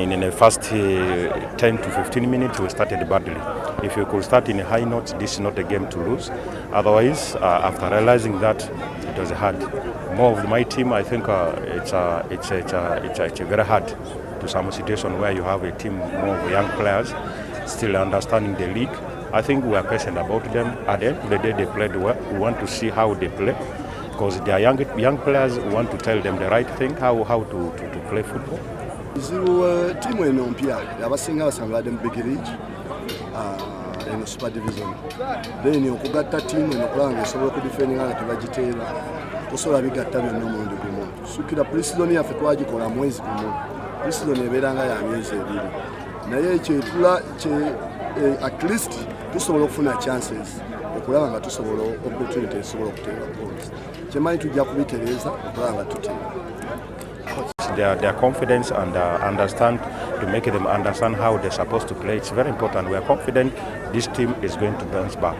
In the first 10 to 15 minutes, we started badly. If you could start in a high note, this is not a game to lose. Otherwise, after realizing that, it was hard. More of my team, I think it's very hard to some situation where you have a team more of young players still understanding the league. I think we are patient about them. At the end of the day, they played well. We want to see how they play because they are young players. We want to tell them the right thing, how to play football. Kizibu ttiimu eno mpya, abasinga basanga badde mu big league, eno super division, then okugatta ttiimu eno okulaba nga esobola okudefendinga nga tebagiteeba, tosobola bigatta byonna omulundi gumu. Sukira pre-season yaffe twagikola mwezi gumu, pre-season ebeera nga ya myezi 2, naye kyetula at least tusobola okufuna chances okulaba nga tusobola opportunity esobola okuteeba goals. Kyemanyi tujja kubitereeza okulaba nga tuteeba. Their confidence and understand, to make them understand how they're supposed to play. It's very important. We are confident this team is going to bounce back.